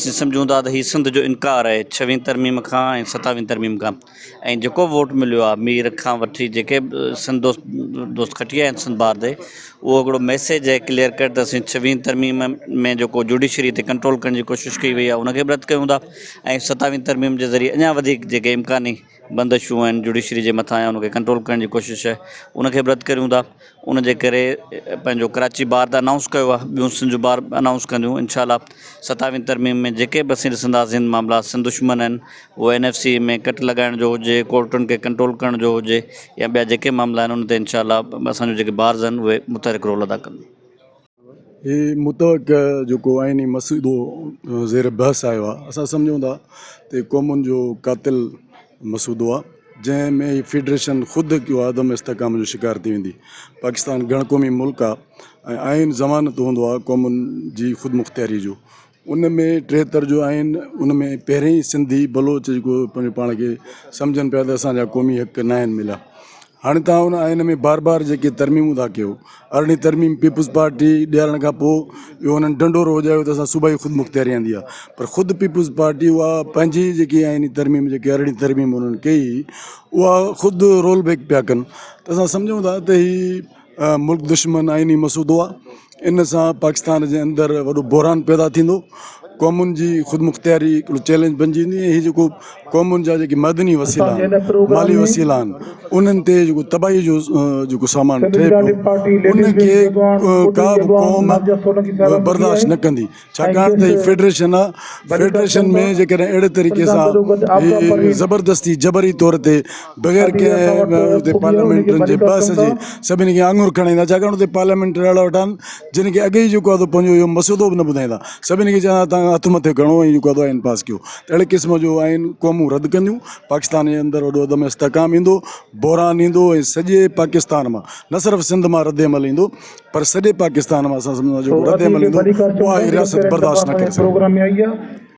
اسين سمجهون ٿا ته هي سنڌ جو انڪار آهي ڇويهين ترميم کان ۽ ستاويهين ترميم کان ۽ جيڪو به ووٽ مليو آهي مير کان وٺي جيڪي به سنڌ دوست دوست کٽي آيا آهن سنڌ بار تي اهو هڪڙو ميسيج آهي ڪليئر ڪٽ ته اسين ڇويهين ترميم ۾ جيڪو جوڊيشري تي ڪنٽرول ڪرڻ جي ڪوشش ڪئي وئي آهي ان کي به رد ڪيون ٿا ۽ ستاويهين ترميم جي ذريعي اڃا وڌيڪ جيڪي امڪاني بندشون آهن جوڊيشري جي مٿان يا ان کي ڪنٽرول ڪرڻ جي ڪوشش آهي ان کي به رد ڪريون ٿا ان جي ڪري پنهنجو ڪراچي بار ته انائونس ڪيو آهي ٻيون سنڌ جون بار انائونس ڪنديون انشاء الله ستاويهين ترميم ۾ جيڪي به اسين ڏسنداسين معاملا سنڌ دشمن آهن اهو اين ايف سي ۾ ڪٽ لڳائڻ جو هجي ڪورٽن کي ڪنٽرول ڪرڻ جو هجي يا ٻيا جيڪي معاملا آهن ان تي انشاء الله اسانجو جيڪي بارز آهن اهي متحرڪ رول ادا ڪنديون. هي متوقع جيڪو آئيني مسودو زير بحث آيو آهي اسان سمجهون ٿا ته قومن جو قاتل مسودو آهي جنهن ۾ هي فيڊريشن خود هڪ عدم استحڪام جو شڪار ٿي ويندي پاڪستان گهڻ قومي ملڪ آهي ۽ آئين ضمانت هوندو آهي قومن جي خودمختياري جو ان ۾ 73 جو آئين ان ۾ پهرين ئي سنڌي بلوچ جيڪو پنهنجو پاڻ کي سمجهن پيا ته اسانجا قومي حق ناهن مليا هاڻي تان ان آئين ۾ بار بار جيڪي ترميمون ٿا ڪيو ارڙهين ترميم پيپلز پارٽي ڏيارڻ کان پوء اهو انهن ڍنڍورو وڄايو ته اسان صوبائي خود مختياري آندي آهي پر خود پيپلز پارٽي اها پنهنجي جيڪي آئيني ترميم جيڪي ارڙهين ترميم انهن ڪئي اها خود رول بيڪ پيا ڪن ته اسان سمجهون ٿا ته هي ملڪ دشمن آئيني مسودو آهي ان سان پاڪستان جي اندر وڏو بحران پيدا ٿيندو قومن جي خودمختياري هڪڙو چئلينج بنجي ويندي ۽ هي جيڪو قومن جا جيڪي معدني وسيلا آهن مالي وسيلا آهن انهن تي جيڪو تباهي جو جيڪو سامان ٺهي پيو ان کي ڪا به قوم برداشت نه ڪندي ڇاڪاڻ ته هي فيڊريشن آهي فيڊريشن ۾ جيڪڏهن اهڙي طريقي سان هي زبردستي جبري طور تي بغير ڪنهن اتي پارليامينٽرن جي بحث جي سڀني کي آڱر کڻائيندا ڇاڪاڻ اتي پارليامينٽر اهڙا ويٺا آهن جن کي اڳي ئي جيڪو آهي پنهنجو اهو مسودو به نه ٻڌائيندا سڀني کي چوندا تان هٿ مٿي کڻو ۽ جيڪو آهي آئين پاس ڪيو ته اهڙي قسم جو آئين قومون رد ڪنديون پاڪستان جي اندر وڏو عدم استحڪام ايندو بحران ايندو ۽ سڄي پاڪستان مان نه صرف سنڌ مان رد عمل ايندو پر سڄي پاڪستان مان اسان سمجهون ٿا جيڪو رد عمل ايندو اها رياست برداشت نه ڪري سگهندي.